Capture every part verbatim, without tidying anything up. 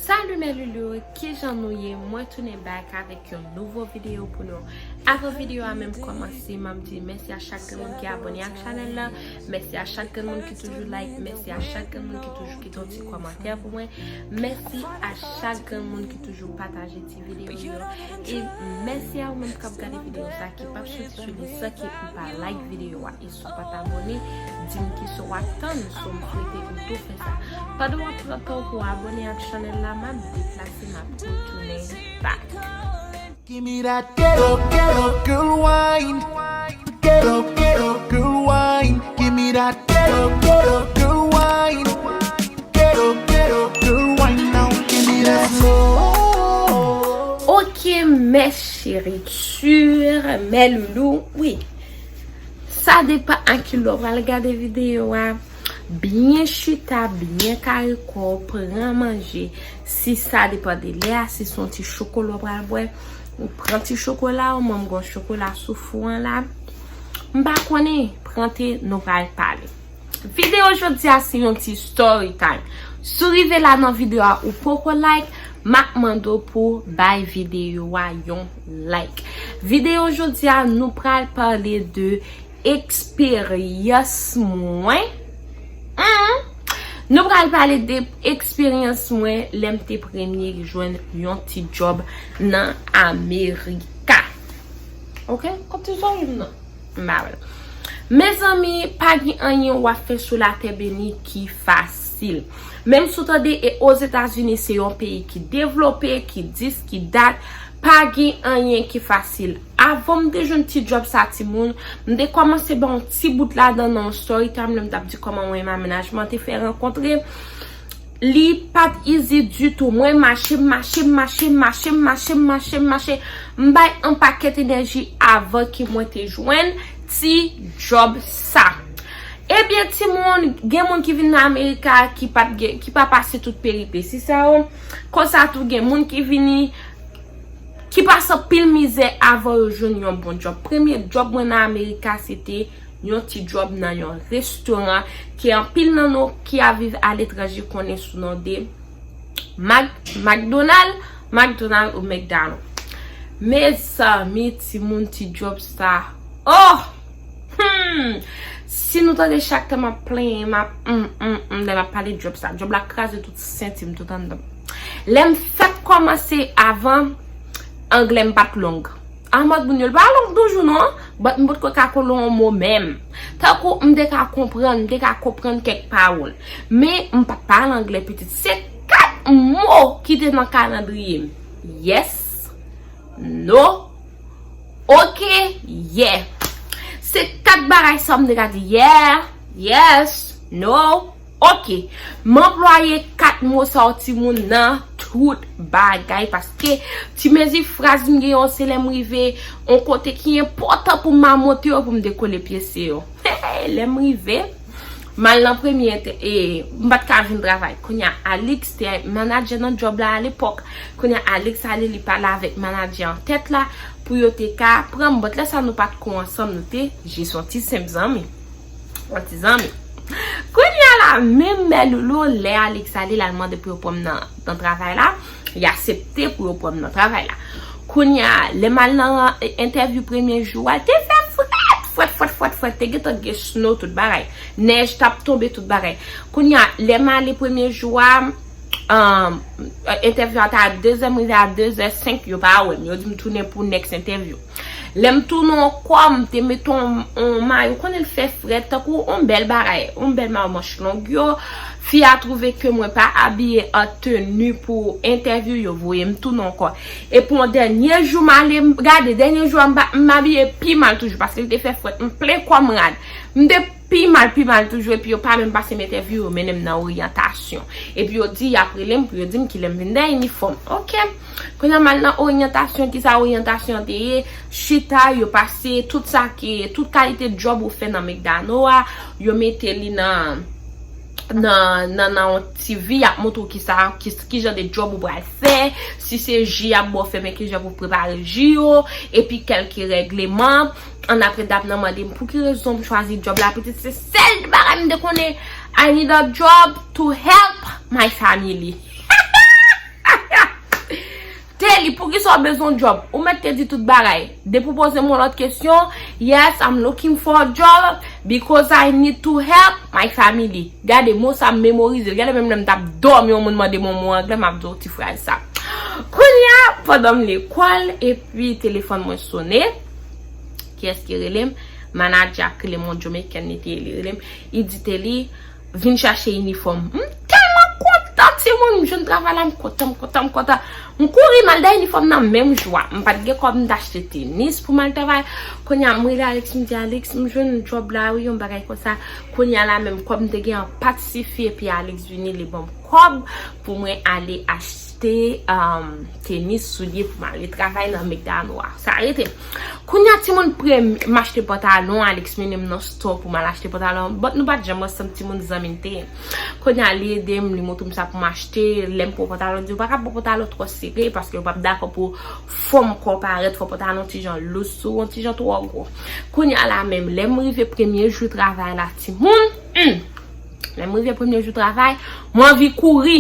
Salut mes loulous, kijan nou ye? Mwen tounen back avèk yon nouvo videyo pou nou. Avan videyo a menm kòmanse, m ap di mèsi a chak grenn moun ki abòne ak chanèl la, mèsi a chak grenn moun ki toujou like, mèsi a chak grenn moun ki toujou kite yon ti kòmantè pou mwen, mèsi a chak grenn moun ki toujou pataje ti videyo yo, e mèsi a ou menm k ap gade videyo sa ki p ap soti sou li san ke ou pa like videyo a. E si w pa t abòne, di m kisa w ap tann, so m swete ou tou fè sa. Pandan w ap pran tan w pou w abòne ak chanèl la, m ap deplase, m ap retounen back. Give me that ghetto, ghetto girl wine. Ghetto, ghetto girl wine. Give me that ghetto, ghetto girl wine. Ghetto, ghetto girl wine now. Give me that slow. Ok, mes chéris, sur mes loulous, wi. Sa depann a kilè w pral gade videyo a. Byen chita, byen kare kò w, pran manje. Si sa depann de lè a, si se yon ti chokola w pral bwè, ou pran ti chokola w, mwen m gen yon chokola sou fou an la. M pa konnen, pran te, nou pral pale. Videyo jodi a se yon ti story time. Si w rive la nan videyo a ou poko like, m ap mande w pou w bay videyo a yon like. Videyo jodi a nou pral pale de eksperyans mwen. Hmm. Nou pral pale de eksperyans mwen lè m te premye jwenn yon ti djòb nan Amerika. Ok? Kòb ti zòrye m nan. M pa wè l. Mezanmi, pa gen anyen w ap fè sou latè beni ki fasil. Menm si w tande e Ozetazini se yon peyi ki devlope, ki dis, ki dat, pa gen anyen ki fasil. Avan m te jwenn ti djòb sa timoun, m te kòmanse ba w yon ti bout ladan nan yon story time lè m t ap di kòman mwen e mennaj mwen te fè rankontre. Li pa t easy ditou. Mwen mache, m mache, m mache, m mache, m mache, m mache, m mache, m mache. M bay yon pakèt enèji avan ke mwen te jwenn ti djòb sa. Ebyen, timoun, gen moun ki vin nan Amerika ki pa t gen, ki pa pase tout peripesi sa yo. Konsa tou, gen moun ki vini, ki pase anpil mizè avan yo jwenn yon bon djòb. Premye djòb mwen nan Amerika, se te yon ti djòb nan yon restoran ke anpil nan nou ki ap viv aletranje konnen sou non de Mac-, McDonald, McDonald ou McDonald. Mezanmi, timoun, ti djòb sa. Oh! Hmm! Si nou tande chak tan m ap plenyen, m ap, hmm, hmm, hmm, lè m ap pale djòb sa. Djòb la kraze tout senti m, tout anndan m. Lè m fèk kòmanse avan, anglè m pa t long. Anmòd moun yo, l pa long toujou non, but m potko ka kole yon mo menm. Tankou m te ka konprann, m te ka konprann kèk pawòl. Men m pa t pale anglè pitit. Se kat mo ki te nan kalandriye m. Yes, no, ok, yeah. Se kat bagay sa m te ka di, yeah, yes, no, ok. M anplwaye kat mo sa yo timoun nan tout bagay, paske ti mezi fraz m gen yo se lè m rive yon kote ki enpòtan pou m mamote yo, pou m dekole pyese yo. Lè m rive, m al nan premye entè-, e, m pa t ka jwenn travay. Kounye a, Alix te manadjè nan djòb la alepòk. Kounye a, Alix ale, li pale avèk manadjè an tèt la pou yo te ka pran m. But lè sa nou pa t ko ansanm, nou te jis yon ti senp zanmi. Yon ti zanmi. Kounye a la, menm mè loulou, lè Alix ale, l al mande pou yo pran m nan, nan travay la, li aksepte pou yo pran m nan travay la. Kounye a, lè m al nan entèvyou premye jou a, te fè frèt, frèt, frèt, frèt, frèt, te gentan gen snow, tout bagay. Nèj t ap tonbe, tout bagay. Kounye a, lè m ale premye jou a, um, entèvyou a te a dezè, m rive a dezè senk, yo pa wè m. Yo di m tounen pou next entèvyou. Lè m tounen ankò, m te mete on, on mayo, ou konnen l fè frèt, tankou on bèl bagay, on bèl mayo manch long yo. Fi a twouve ke mwen pa abiye an teni pou entèvyou, yo voye m tounen ankò. Epi on dènye jou m ale, m gade, dènye jou a m pa, m abiye pi mal toujou, paske l te fè frèt, m plen kò m rad. M te pi mal, pi mal toujou, epi yo pa menm pase m entèvyou, yo mennen m nan oryantasyon. Epi yo di, y ap rele m pou yo di m kilè m vin dèyè inifòm. Ok. Kounye a m al nan oryantasyon, kisa oryantasyon te ye? Chita, yo pase tout sa ki, tout kalite djòb ou fè nan McDonald a, yo mete li nan, nan, nan, nan yon ti vi, y ap montre w kisa, ki, ki jan de djòb ou pral fè, si se ji y ap ba w fè, men ki jan pou w prepare ji yo, epi kèlke règleman. Annapre dam nan mande m pou ki rezon m chwazi djòb la, pitit, se sèl bagay m te konnen. I need a job to help my family. Telly, poukisa w bezwen yon djòb? Ou mèt te di tout bagay. Depi w poze m yon lòt kesyon, yes, I'm looking for a job because I need to help my family. Gade, mo sa m memorize l. Gade, menm lè m t ap dòmi, yon moun mande m yon mo anglè, m ap di w ti fraz sa. Kounye a, pandan m lekòl, epi telefòn mwen sone. Kiyès ki rele m? Manadjè a k rele m, yon Jamaican li te ye, li rele m. Li di, Telly, vin chache inifòm. M tèlman kontan, timoun, m jwenn travay la, m kontan, m kontan, m kontan. M kouri, m al dèyè inifòm nan menm jou a. M pa t gen kòb, m t achte tenis pou m al travay. Kounye a, m rele Alex, m di, Alex, m jwenn djòb la, wi, yon bagay konsa. Kounye a la menm, kòb m te gen an pa t sifi, epi Alex vini, li ban m kòb pou mwen ale achte, um, tenis, soulye pou m ale travay nan McDonald a. Sa rete. Kounye a, timoun, premye m achte pantalon, Alex mennen m nan store pou m al achte pantalon. But nou pa t janm ansanm, timoun, zanmi n te ye. Kounye a, li ede m, li montre m sa pou m achte. Lè m pran pantalon, di, ou pa ka pran pantalon twò sere, paske yo p ap dakò pou fòm kò w parèt, fò pantalon ti jan lous sou ou, ti jan twò gwo. Kounye a la menm, lè m rive premye jou travay la, timoun, hmm, lè m rive premye jou travay, m anvi kouri.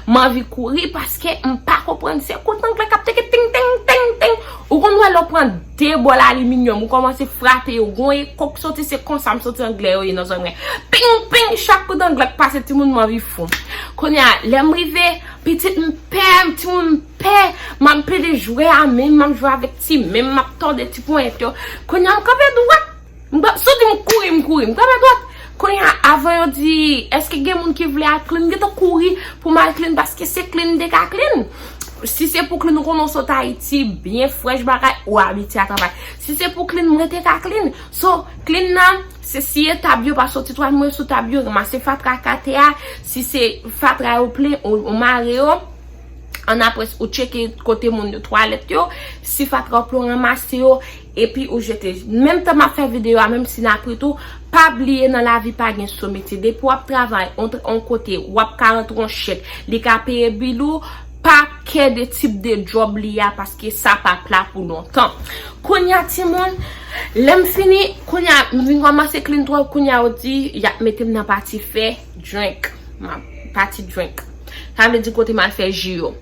M anvi kouri paske m pa konprann se kout anglè k ap teke ting, ting, ting, ting. Ou konn wè lè w pran de bòl aliminyòm, ou kòmanse frape yo, gon eko k soti, se konsa m santi anglè yo ye nan zòn mwen. Ping, ping, chak kout anglè k pase, timoun, m anvi fou. Kounye a, lè m rive, pitit m pè, timoun m pè, m ap pede jwe a men, m ap jwe avèk ti men, m ap tòde ti ponyèt yo. Kounye a, m kanpe dwat. M pa, si w di m kouri, m kouri. M kanpe dwat. Kounye a, avan yo di, èske gen moun ki vle al clean, m gentan kouri pou m al clean, paske se clean m te ka clean. Si se pou clean, ou konnen w sot Ayiti, byen frèch bagay, ou abitye a travay. Si se pou clean, mwen te ka clean. So, clean nan, se siye tab yo, pase w ti twal mwen sou tab yo, ranmase fatra k atè a. Si se fatra yo plen, ou, ou mare yo. Annapre, ou tcheke kote moun yo, twalèt yo. Si fatra yo plen, ranmase yo. Epi ou jete. Menm tan m ap fè videyo a, menm si n ap ri tou, pa bliye nan lavi pa gen sometye. Depi w ap travay on, on kote, w ap ka rantre on chèk, li ka peye bil ou, pa kè de tip de djòb li a, paske sa p ap la pou lontan. Kounye a, timoun, lè m fini, kounye a, m vin kòmanse clean twò, kounye a, yo di, y ap mete m nan pati fè drink. M ap, pati drink. Sa vle di kote m al fè ji yo.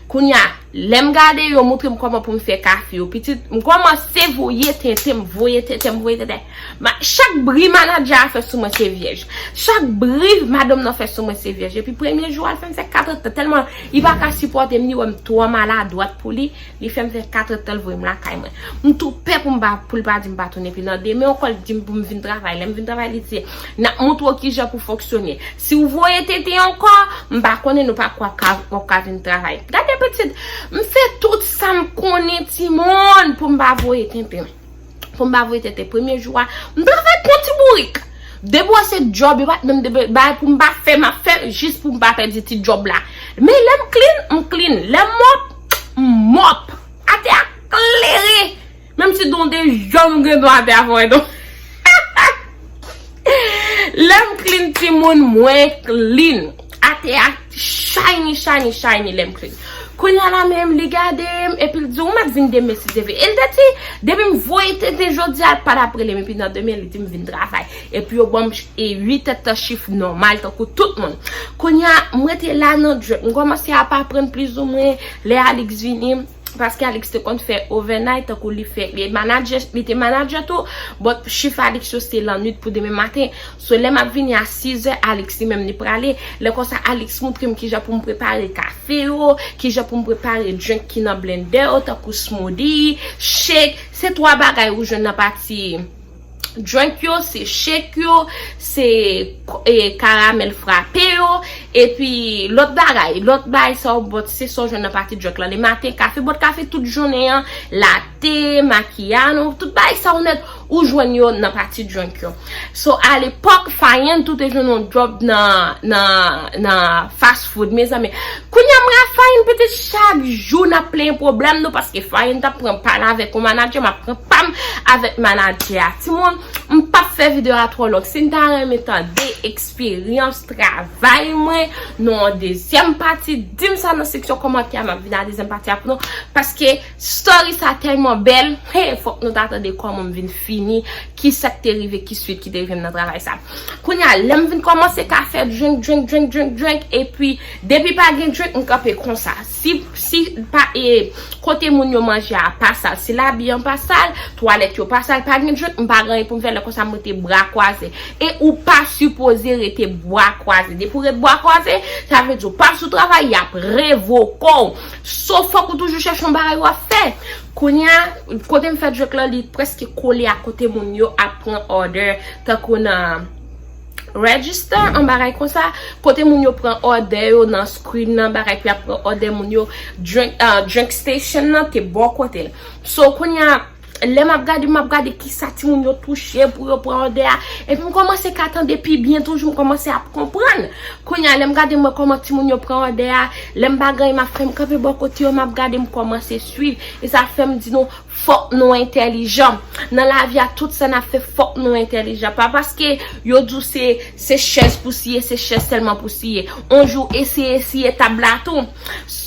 Kounye a, lè m gade yo, montre m kòman pou m fè kafe yo. Pitit, m kòmanse voye tenten, m voye tenten, m voye tenten. Ma, chak bri manadjè a fè sou mwen se vyèj. Chak bri madanm nan fè sou mwen se vyèj. Epi premye jou a, l fè m fè katretan. Tèlman li pa ka sipòte m, li wè m twò maladwat pou li, li fè m fè katretan, l voye m lakay mwen. M tou pè pou m pa, pou l pa di m pa tounen. Epi nan demen ankò, l di m pou m vin travay. Lè m vin travay, li di, n ap montre w kijan pou fonksyone. Si w voye tenten ankò, m pa konnen nou pa kwè w ka, w ap ka vin travay. Gade pitit, m fè tout sa m konnen timoun pou m pa voye tenten. Pou m pa voye tenten. Premye jou a, m travay kon ti bourik. Depi w wè se djòb, yo pa t menm de bay pou m pa fè, m ap fè jis pou m pa pèdi ti djòb la. Men lè m clean, m clean. Lè m mòp, m mòp. Atè a klere. Menm si don de jòn gen dwa atè a fè don. Lè m clean timoun, mwen clean. Atè a shiny, shiny, shiny lè m clean. Kounye a la menm, li gade m, epi l di, ou mèt vin demen si Dye vle. E l te di, depi m voye tenten jodi a, l pa t ap rele m, epi nan demen, li di m vin travay. Epi yo ban m ch-, e uit èdtan chif nòmal, tankou tout moun. Kounye a, m rete la nan drink. M kòmanse ap aprann plizoumwen, lè Alex vini, paske Alex te konn fè overnight, tankou li fè, li manadjè, li te manadjè tou, but chif Alex yo se lannwit pou demen maten. So, lè m ap vini a sizè, Alex li menm li prale. Lè konsa, Alex montre m kijan pou m prepare kafe yo, kijan pou m prepare drink ki nan blendè yo, tankou smoothie, shake. Se twa bagay ou jwenn nan pati drink yo, se shake yo, se, e, karamèl frape yo, epi lòt bagay, lòt bagay sa yo, but se sa w jwenn nan pati drink lan. Lematen, kafe, but kafe tout jounen an, latte, macchiato, tout bagay sa yo nèt, ou jwenn yo nan pati drink yo. So, alepòk, Fayen tou te jwenn yon djòb nan, nan, nan fast food, mezanmi. Kounye a, mwen ak Fayen pitit chak jou n ap plenyen pwoblèm nou, paske Fayen t ap pran pa l avèk yon manadjè, m ap pran pa m avèk manadjè a. Timoun, m p ap fè videyo a twò long. Si n ta renmen tande eksperyans travay mwen nan yon dezyèm pati, di m sa nan seksyon kòmantè a, m ap vin a dezyèm pati a pou nou, paske story sa tèlman bèl, he, fòk nou ta tande kòman m vin fini, ki sa k te rive, ki swit ki te rive m nan travay sa. Kounye a, lè m vin kòmanse ka fè drink, drink, drink, drink, drink, epi depi pa gen drink, m kanpe konsa. Si, si pa, e, kote moun yo manje a pa sal, si labi an pa sal, twalèt yo pa sal, pa gen drink, m pa gen anyen pou m fè, lè konsa m rete bra kwaze. E ou pa sipoze rete bra kwaze. Depi w ret bra kwaze, sa vle di w pa sou travay, y ap revoke w. So, fòk ou toujou chèche yon bagay w ap fè. Kounye a, kote m fè drink lan, li prèske kole a kote moun yo ap pran order, tankou nan register, an bagay konsa, kote moun yo pran order yo nan screen nan, bagay pou y ap pran order moun yo, drink, ah, drink station nan te bò kote l. So, kounye a, lè m ap gade, m ap gade kisa timoun yo touche pou yo pran order a. Epi m kòmanse ka tande pi byen toujou, m kòmanse ap konprann. Kounye a, lè m gade, m wè kòman timoun yo pran order a, lè m pa gen anyen m ap fè, m kanpe bò kote yo, m ap gade, m kòmanse swiv. E sa fè m di nou, fòk nou entèlijan. Nan lavi a, tout sa n ap fè, fòk nou entèlijan. Pa paske yo di w se, se chèz pou siye, se chèz sèlman pou siye. On jou, eseye siye tab la tou.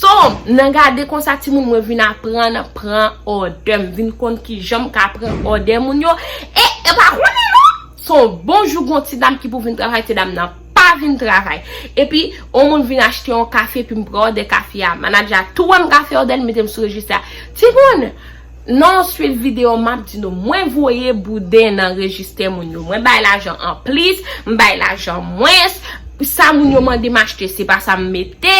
So, nan gade konsa, timoun, mwen vin aprann pran òdè. M vin konn kijan m ka pran òdè moun yo. E, e pa konnen non! Se yon bon jou, gon ti dam ki pou vin travay, ti dam nan pa vin travay. Epi, yon moun vin achte yon kafe, epi m pran òdè kafe a. Manadjè a tou wè m ka fè òdè, li mete m sou rejistè a. Timoun, nan yon swit videyo, m ap di nou, mwen voye bouden nan rejistè moun yo. Mwen bay lajan anplis, m bay lajan mwens. Sa moun yo mande m achte, se pa sa m mete.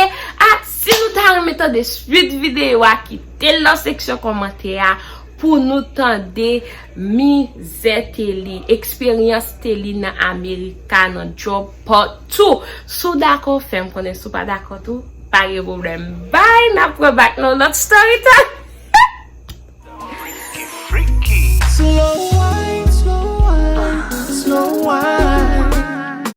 A, si nou ta renmen tande swit videyo a, kite l nan seksyon kòmantè a pou nou tande mizè Telly, eksperyans Telly nan America, nan djòb part two. Si w dakò, fè m konnen. Si w pa dakò tou, pa gen pwoblèm. Bye, n ap pran back nan lòt story time. Slow wine, slow wine, slow wine.